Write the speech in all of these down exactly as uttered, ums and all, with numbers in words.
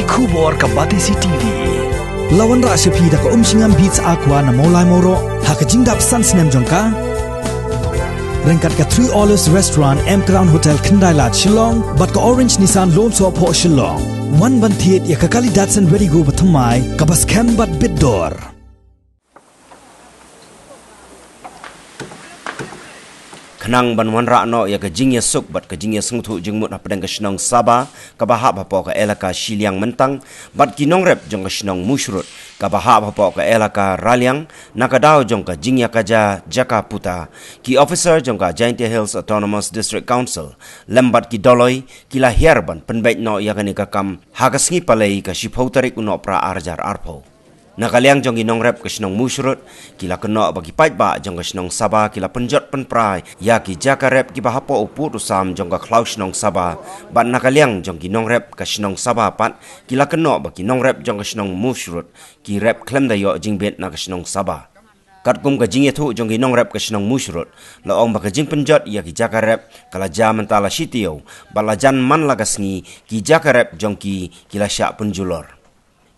Khubor ka Batesi T V. La wanrah sha phi da ka Umshngam Beats Aqua na Mawlai Mawroh ha ka jingdap san snem jong ka. Ryngkat ka Three Olives Restaurant, M Crown Hotel, Khyndai Lad, Shillong, bad ka Orange Nissan Lone Soh Phoh, Shillong. Wan ban thied ïa ka kali Datsun Redi-GO bathymmai kaba skhem bad bit dor. Khnang ban wanrah noh ïa ka jingïasuk bad ka jingïasngewthuh jingmut hapdeng ka shnong Saba kaba hap hapoh ka elaka Shiliang Myntang bad ki nongrep jong ka shnong Mushrut kaba hap hapoh ka elaka Raliang, na ka daw jong ka jingïakajia jaka puta, ki officer jong ka Jaintia Hills Autonomous District Council lem bad ki dolloi ki la hiar ban pynbeit noh ïa kane ka kam ha ka sngi Palei ka shiphew tarik u Nohprah arhajar arphew. Na ka liang jong ki nongrep ka shnong Mushrut, ki la kynnoh ba ki paidbah jong ka shnong Saba ki la pynjot pynpra ïa ki jaka rep kiba hapoh u pud u sam jong ka khlaw shnong Saba, bad na ka liang jong ki nongrep ka shnong Saba pat, ki la kynnoh ba ki nongrep jong ka shnong Mushrut ki rep khlem da ïoh jingbit na ka shnong Saba. Katkum ka jingïathuh jong ki nongrep ka shnong Mushrut, la ong ba ka jingpynjot ïa ki jaka rep ka la jia mynta la shi taïew, bad la jan man la ka sngi ki jaka rep jong ki ki la shah pynjulor.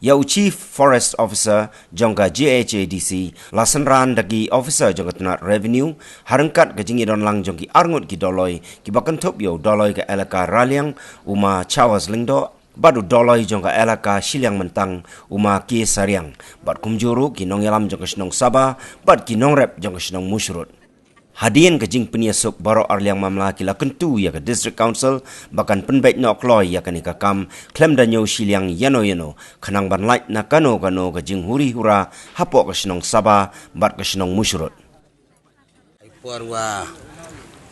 Ïa u Chief Forest Officer jong ka J H A D C la synran da ki officer jong ka tnat Revenue, ha ryngkat ka jingïadon lang jong ki arngut ki dolloi kiba kynthup ïa u dolloi ka elaka Raliang, u Ma Chawas Lyngdoh, bad u dolloi jong ka elaka Shiliang Myntang, u Ma K Sariang, bad kumjuh ruh ki nongïalam jong ka shnong Saba bad ki nongrep jong ka shnong Mushrut. Hadien ka jingpynïasuk, baroh arliang mamla ki la kyntu ïa ka District Council ba kan pynbeit noh kloi ïa kane ka kam khlem da ñiew shiliang ïano ïano, khnang ban lait na kano kano ka jinghuri hura hapoh ka shnong Saba bad ka shnong Mushrut. Ai por wa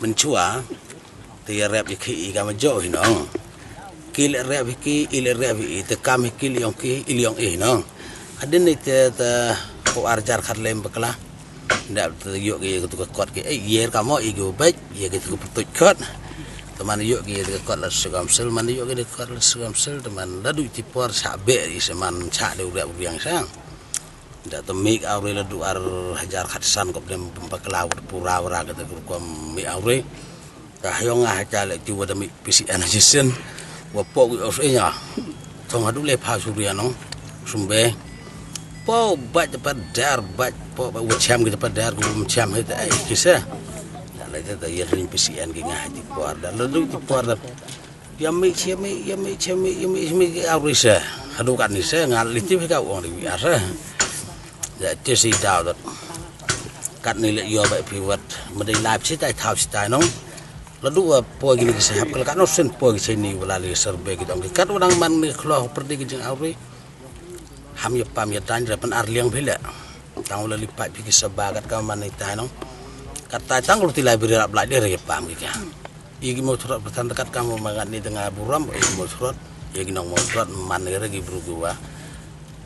mynchwa te ïa rep ïa ki i ka ma jo hi nong. Ki leh rep hi ki, i leh rep hi i, te kam hi ki, liong ki, i liong i nong. Hadien ni te, te ko arjar khat lem bakla. Nda te ïoh ki tu ka kot ki, eh, yer ka mo i go bek, ïa ki tu ka putut kot. Te man ïoh ki tu ka kot la sugam sil, man ïoh ki tu ka kot la sugam sil, te man la du ti por sa be i se man sa de rep riang sa. Da te mik awre la du ar hajar khat san ko blem bakla wa pura wara ka te rukom mik awre. Ka hiong nga ha cha le ti wa da mik P C N ha jisen. Wa po wi os enya. Thong hadu le pha surya nong. Sumbe. Po ba te pa dar ba po ba wa cham ki te pa dar ko cham he te ai ki se. Da le te da yer rin P C N ki nga ha ti por da la du ti por da. Yummy, yummy, yummy, yummy, yummy, yummy, aurisa. Hadu kat ni se, ngal liti bika wong di biasa. Ya, tesi daw dat. Kat ni le yo ba pi wat. Made live sitai, thaw sitai nong. Ladu wa po gini ki sehap kala kat no sen po gi seni wala li serbe gi dong. Kat wadang man ni khlo perdi ki jing auri. Ham ya pam ya tan, ya pan ar liang bila. Tang wala li pat pi ki seba kat ka man ni tai nong. Kat tai tang lu ti lai biri rap lai dia ya pam ki ka. I ki mo throt patan dekat ka mo mangat ni tengah buram, i ki mo throt, ya ki nong mo throt, man ni regi bru ki wa.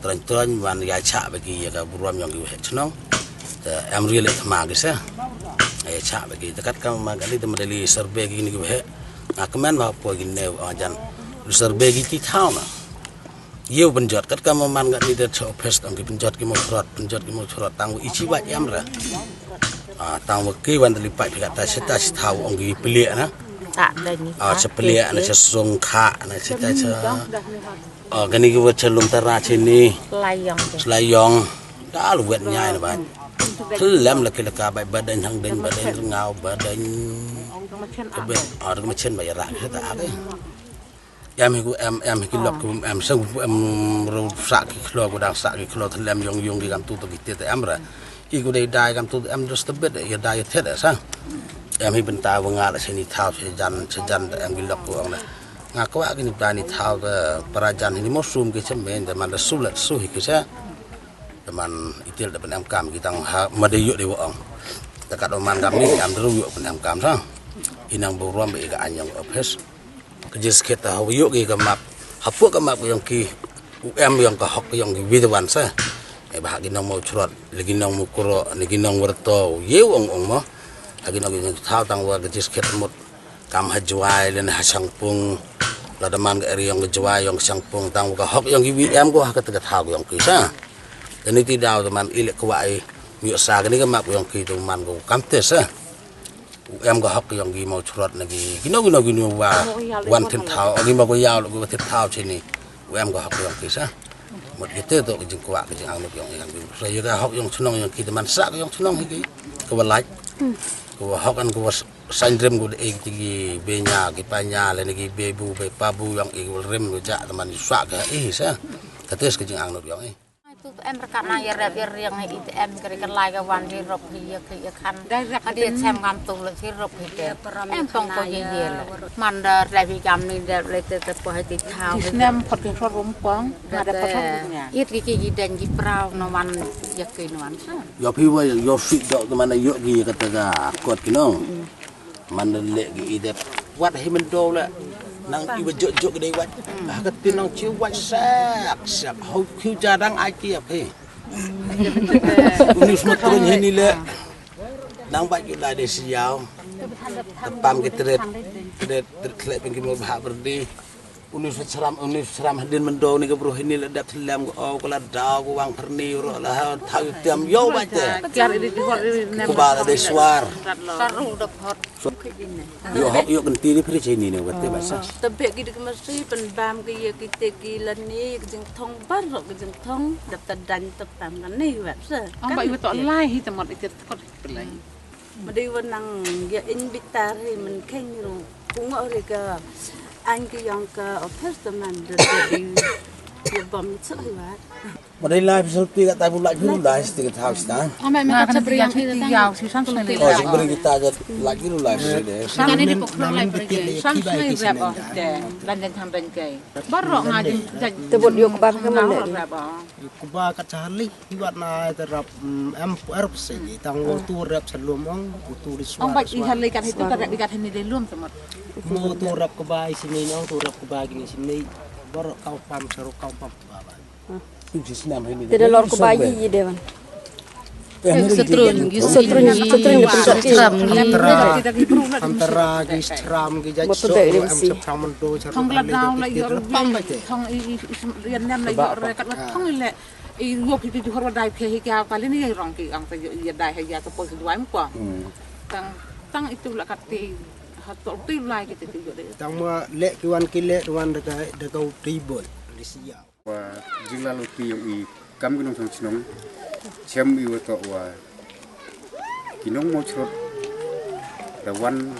Tran tran man ya cha ba ki ya ka buram yang ki wa chnong. Te em ri le ma ki sa. Ya cha ba ki dekat ka mo mangat ni te madali serbe ki ni ki wa. Nga kemen ba po ki ne wa jan. Serbe ki ti thaw na. Yu pynjot kat ka mo man ngat ni de cho pes tang ki pynjot ki mo throt, pynjot ki mo throt tang i chi wa yam ra. Ah, tang wa ki wan dali pai phi kat ta sita sita ong ki pele na. Ta da ni. Ah, cha pele na, cha sung kha na, cha ta cha. Ah, kani ki wa cha lum tara chini. Slayong. Slayong. Da lu wet nyai na ba. Thlem la ki la ka bai ba den hang den ba den ngau ba den. Ka ben, ah, ka ma chen ba ya ra ka ta ka. Em hi ku em, em hi ki lok ku em, sa ku em ru sa ki khlo ku dang sa ki khlo thlem yong yong ki kam tu tu ki te em ra. Ki ku dei dai kam tu em dus te bet ya dai the da sa. Em hi benta wa nga la sini thau se jan se jan da em ki lok ku ong na. Nga kwa ki ni benta ni thau da para jan hi ni mo sum ki se men da man da su la su hi ki sa. Da man itil da pen em kam ki tang ha ma de yu de wa ong. Da kat man kam ni em da ru yu pen em kam sa. Inang bu rom ba i ka anyong office. Ka jis khet ta hawa yu ki ka map. Hapu ka map yong ki. U em yong ka hok yong ki wi de wan sa. E ba ha ki nong mo chrot, le ki nong mo kuro, le ki nong werto. Ye ong ong mo. Ha ki nong ki thau tang wa ka jis khet mut. Kam ha Jwai le na ha Shangpung. La da man ka eri yong ka Jwai yong ka Shangpung tang wa ka hok yong ki wi em ko ha ka te ka thau yong ki sa. Te ni ti daw te man i le kwa i. Yu sa ka ni ka map yong ki te man ko kam te sa. U em ka hok yong ki mo chrot na ki. Ki no ki no ki no wa wan thin thau, ki mo ko yaw lo ko thin thau chini. Em ka hok yong ki sa. Mut kita tu ka jingkwah ka jingangnud yong i kan bi. Sa ya ka hok yong chnong yong ki teman sa ka yong chnong hi ki. Ka wa lait. Ka wa hok an ka wa sainrem ka wa dei ki benya ki panya le ni ki bebu be pabu yong i ka wa rem ka ja teman sa ka i sa. Ka tes ka jingangnud yong i. Tu em rkap na ya rep ya riang i te em kri ka lai ka wan ri rop hi ya kri ya khan. Hadi ya chem kam tu le hi rop hi te. Em pong ko ye ye le. Man da rep hi kam ni da le te te po hi ti thau. Snem phot ke phot rum pong. Ada phot rum nya. It ki ki ki den ki prau no wan ya ki no wan sa. Yo phi wa yo fit dok tu mana yo ki kata ka kot ki no. Man da leh ki i dep. Wat hi men do la. Nang i ba jok jok dei wat. Ha ka tin nang chiu wat sak sak. Hau kiu jadang ai ki ap he. Uni sma turun hini le. Nang ba ju la de siau. Tepam ki tret. Tret tret khlek pin ki mo bha berdi. Uni sma seram uni seram hadin men do ni ka bru hini le dep thlem ko au ko la dau ko wang perni ro la ha thau tiam yo ba te. Kiar ini di hot ini. Ku ba la de suar. Saru dep hot. Yo hok yo kenti ni pri chini ne wat te ba sa. Tebek ki dek mesti pen bam ke ye ki te ki la ni ke jing thong bar ro ke jing thong dap ta dan tep tam kan ni wat sa. Ang ba iwa to lai hi temot ite kot pelai. Madi wa nang ya in bitar hi men keng ru. Pungo ri ka an ki yang ka office teman de di ya bom chuk hi wat. Madai lai phi sulti ka tai bu lai phi lai sti ka thau sta. Ame me ka chapri yang phi ta. Oh, sing beri kita ka lai phi lai phi de. Kan ini pokok lai pergi. Sam sai rep oh de. Lanjang tham ben kai. Baru ngajin. Tebut yuk bar ka mana? Rep oh. Yuk ba ka chahli iwat na terap em erop se tang wo tu rep selum ong tu di suar. Ong ba i hali kan itu ka rep ikat ini de lum semut. Mo tu rep ke ba i sini ong tu rep ke ba gini sini. Baru kau pam seru kau pam tu ba. Tidak lor ko bayi ye dewan. Setrun gi setrun setrun setrun. Antara gi stram gi jaj so em sepram do sepram. Thong la daw la yor pam ba te. Thong i i i yan nem la yor rekat la thong le. I ngok i ti hor dai phe hi kya kali ni rong ki ang ta ya dai ha ya ta pol duai mko. Tang tang itu la kat ti ha tol ti lai ki ti yo de. Tang ma le ki wan ki le wan de ka de ka ti bol. Di siya. Wa jinglaluti yong i kam ki nongchong chnong chem i wa toh wa ki nong Mawchrot da wan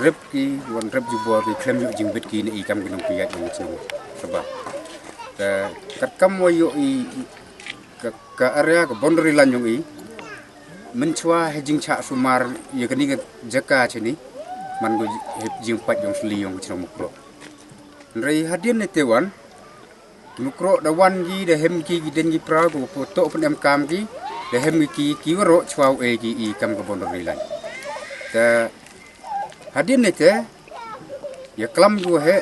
rep ki wan rep jubor ki khlem yoh jingbit ki ne i kam ki nongpynïaid yong i chnong Sabha. Ka kat kam wa yoh i ka, ka area ka boundary line yong i mynchwa he jingchah sumar ya kani ka jaka chini man ko jingpat yong sli yong chnong Mukroh. Nrei hadien ne te wan Mukroh da wan ki da hem ki ki den ki pra ko po to pen em kam ki da hem ki ki waro chwa u e ki i kam ka boundary line. Ta hadien ne te ya klam ko he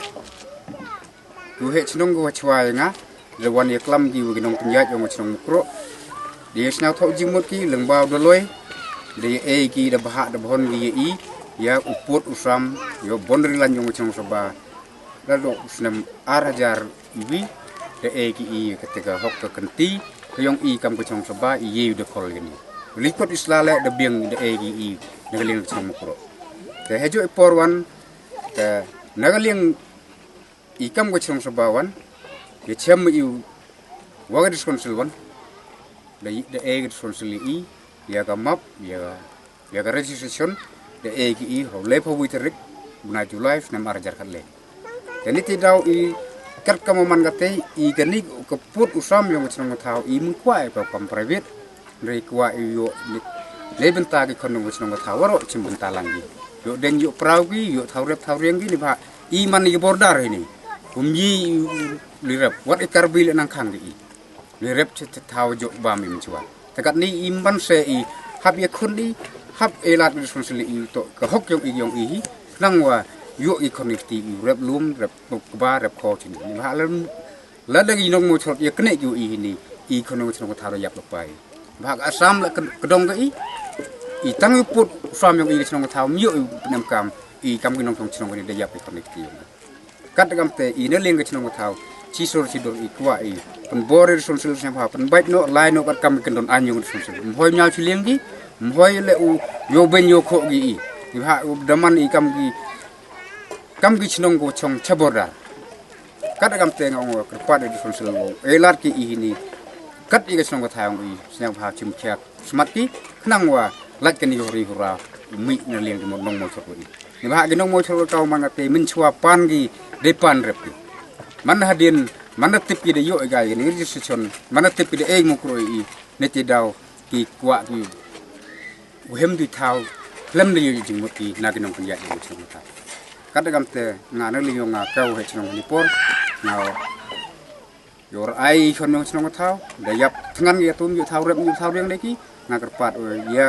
ko he chnong ko chwa ya nga da wan ya klam ki wa ki nongpynïaid yong chnong Mukroh. Da ya sna tho jingmut ki lengba u da loi da ya e ki da bha da bhon ki ya i ya u put u sam ya boundary line yong chnong Sabha. La do snem ar hajar iwi da e ki i ka te ka hok ka kenti ka yong i kam ka chnong Sabha i ye da kol yani. Likot isla le da biang da e ki i na ka liang chnong Mukroh. Te hejo i por wan te na ka liang i kam ka chnong Sabha wan ya chem i wa ka district council wan da da e ka district council i ya ka map ya ka ya ka registration da e ki i ho le phawi tarik bna July snem ar hajar khatle. Te ni ti daw i kat ka mo man ka te i ka ni ka put u sam yong ka chnong ka thaw i mung kwai ka kam private. Re kwai i yo le bynta ki khon yong ka chnong ka thaw waro chim bynta lang i yo den yo praw ki yo thaw rep thaw riang ki ni ba i man i border hi ni kum yi li rep wat i karbi le nang khang ki i. Ni rep che te thaw jo bam im chwa. Te kat ni im ban se i hap ye khun di hap e lat bi sun sili i to ka hok yong i yong i hi. Nang wa yo i khun i ti i rep lum rep kba rep kho chin. Ni ha la la da i nong mo chot ye kne yo i hi ni i khun nong chong thaw yap lo pai. Ba ka Assam la kedong ka i i tang i put sam yong i chong thaw mi yo i nem kam i kam ki nong chong chong ni da yap i khun i ti yong. Kat kam te i ne leng ka chnong ka thaw chi sur chi dur i kwah i pynbor i sun sil sngap ha pynbait no lai no kat kam i kyndon an yong sun sil mhoi myaw chi leng gi mhoi le u yo ben yo kho gi i i ha u daman i kam gi kam gi chnong ko chong chabor dar Kat da kam te nga ong wa kyrpad ïa u District Council wa u ai lad ki i hini. Kat ïa ka shnong ka thaw i shnong bha chim khiak smat ki khnang wa lait kani ka huri hura u mih na liang ki mo nong mo chok wa i. Ni bha ki nong mo chok wa kaw man ka te mynchwa pan ki de pan rep ki. Man hadien man da tip ki da ïoh i ga i ni registration man da tip ki da ei mo kro i ne te daw ki kwah ki u hem dui thaw khlem da ïoh jingmut ki na ki nong pynïaid jong u chnong u thaw. Kat da kam te nga na liang nga kaw he chnong ni por nga yor ai chon nong chnong u thaw da ïap thngan ïa tum ïa thaw rep ïa thaw riang de ki nga kyrpad u ïa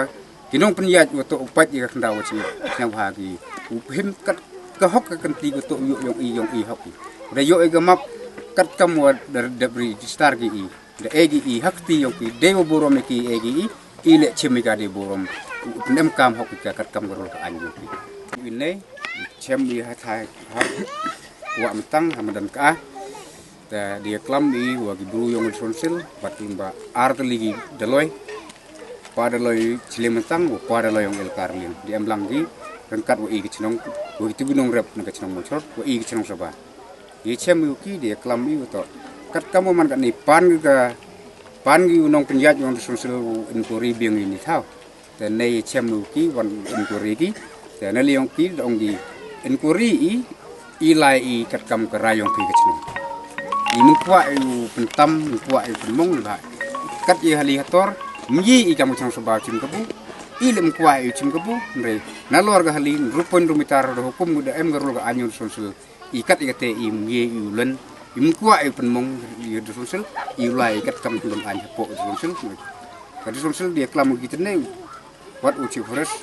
ki nong pynïaid u to u pait ïa ka khyndaw u chi chnong bha ki u hem kat ka hok ka kynti u to ïoh yong i yong i hok ki da ïoh i ka map kat kam wa da dep register ki i da ei ki i hak ti yong ki dei wa burom i ki ei ki i i le chim i ka dei burom u pyndem kam hok i ka kat kam ka rul ka ain yong ki. U inei chem i ha thai ha wa mtang ha madan ka a. Ta di klam i wa ki bru yong u District Council bat ki ba ar ta li ki daloi pa daloi chile mtang wa pa daloi yong el kar liang di em lang ki rengkat wa i ki chnong wa ki tu ki nong rep na ka chnong Mawshyrot wa i ki chnong Sabha. Ye chem ïa u ki de klam ïa u to kat kam man kat ni pan ïa ka pan ïa u nong pynïaid u nong District Council u inquiry biang ïa ni thaw. Te ne ye chem ïa u ki wan inquiry ki te ne liang ki da ong ki inquiry i i lai i kat kam ka rai yong ki ka chnong. I mengkwah ïa u pyntam mengkwah ïa u pynmong ba kat ïa hali hator myi i kam ka chnong Sabha chim kabu i le mengkwah ïa u chim kabu nre na lor ka hali rupoin rumitar da hukum da em ka rul ka ain u District Council. I kat i kate i mye i u len i mkwah i u pynmong i u District Council i u lai i kat kam ki don ain hapoh u District Council. Ka District Council dia klam u kitne wat u chief forest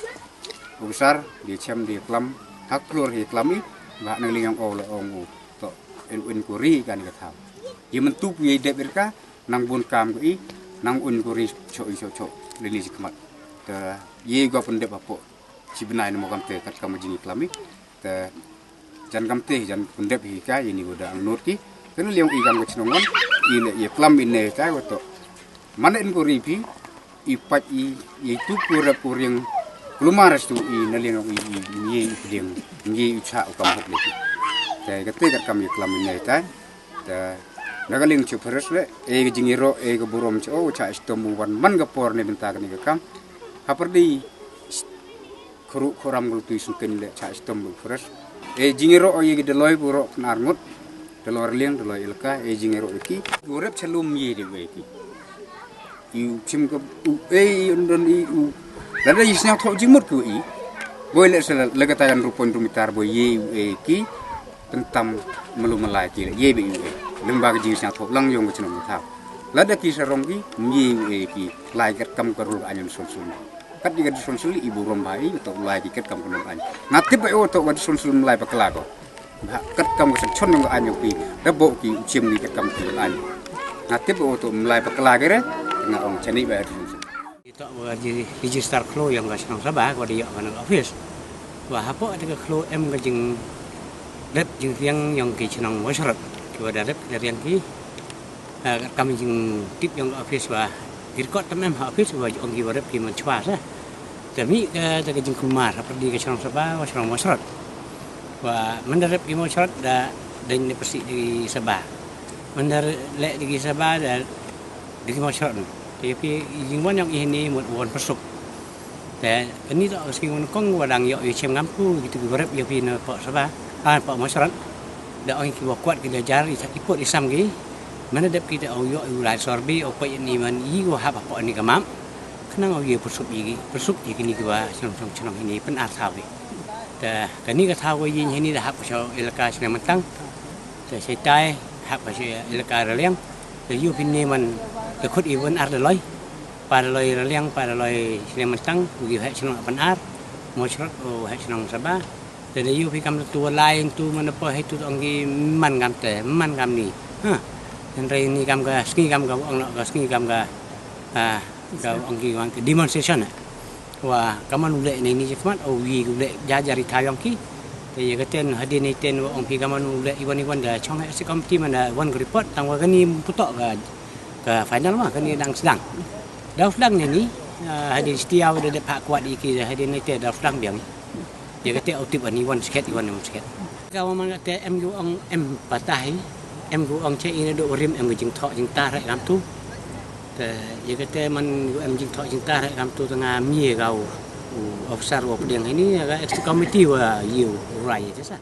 officer dia chem dia klam hak klur hi klam i ba nang liang o la ong u to in in kuri kan ka thaw. Ye mentup ye dep irka nang bun kam ka i nang un kuri cho i cho cho le ni jikmat. Ka ye go pyndep hapoh chi bnai na mo kam te kat kam jing i klam i. Te jan kam te jan pyndep hi ka ïa ni wa da ang not ki. Kane liang i kam ka chnong wan i le ïa klam i ne ta wa to. Mane in ko ri phi i pat i i tu ku rep ku riang. Kulmar stu i na liang i i i i pdiang i i cha u kam hok le ki. Te ka te ka kam i klam i ne ta. Te na ka liang chu pheres le e ka jing i ro e ka burom chu o cha stom wan man ka por ne bynta ka ni ka kam. Ha pyrdi khru khuram gul tui sngken le cha stom bu pheres. E jing i ro o ye ki deloi bu ro knar ngut. Delor liang deloi ilka e jing i ro ki. Bu rep chalum ye de we ki. Iu chim ka u e i undon i u. Lada i snyang tho jing mut ku i. Boi le sel le ka tagan rupon rumitar boi ye u e ki. Pentam melu melai ki le ye be u e. Leng ba ka jing snyang tho lang yong ka chnong ka thaw. Lada ki sarong ki ye u e ki. Lai kat kam ka rul ka anyon sun sun. Kat di ka sun sun i bu rom ba i to lai ki kat kam ka nong an. Nga tip ba o to ka sun sun melai pa kala ko. Ba kat kam ka chon nong an yo ki da bo ki chim ni kat kam ki an. Nga tip ba o to melai pa kala ke re nga ong chani ba sun sun. Ito wa register klo yong ka chnong Sabha ko di yok ka nong office. Wa hapo ati ka klo em ka jing dep jing tiang yong ki chnong Mawshyrot. Ki wa da dep da tiang ki. Ka kam jing tip yong ka office wa ki record tam em ha office wa ong ki wa rep ki man chwa sa. Te mi ka te ka jing kumar ha perdi ka chnong Sabha wa chnong Mawshyrot. Wa man da rep ki Mawshyrot da deng ne persi di Sabha. Man da le di ki Sabha da di ki Mawshyrot. Te pi jing wan yong i ni mut wan persuk. Te kani to sngi wan kong wa dang yo i chem ngam ku gitu ki wa rep yo pi na po Sabha. Ah po Mawshyrot. Da ong ki wa kwat ki da jar i ipot i sam ki. Mana dep ki da au yo i ulai sorbi au pa ni man i wa hap hapo ni ka map. Khnang au ye persuk i ki persuk i kini ki wa chnong chnong chnong ini pen ar thaw ki. Te kani ka thaw ko yin ini da hap ko ilaka chnong Mentang. Te setai hap ko ilaka Raliang. Te yu pin ni man te khut i wan ar da loi. Pa da loi Raliang pa da loi chnong Mentang. Ugi hek chnong pen ar. Mawshyrot u hek chnong Sabha. Te da yu phi kam tu lai tu man po he tu ong ki man kam te man kam ni. Ha. Hynrei ni kam ka sngi kam ka ong no ka sngi kam ka ah ka ong ki wan ka demonstration. Wa kaman u le ni ni jikmat o wi u le ja jari thayong ki. Te ye ka ten hadin ni ten wa ong phi kaman u le iwan iwan da chong he si committee man da wan ka report tang wa kani putok ka ka final ma kani dang sedang. Da sedang ni ni hadin setia wa da dep ha kwat i ki hadin ni te da sedang biang. Ye kate au tip ani wan sket iwan wan sket. Ka wa man kate em yu ong em patah i. Em gu ong che ine do rim em gu jingthoh jingtar ha kam tu. Te ye kate man gu em jingthoh jingtar ha kam tu te nga mie gau u officer wa pdeng ini ga executive committee wa yu rai je sa.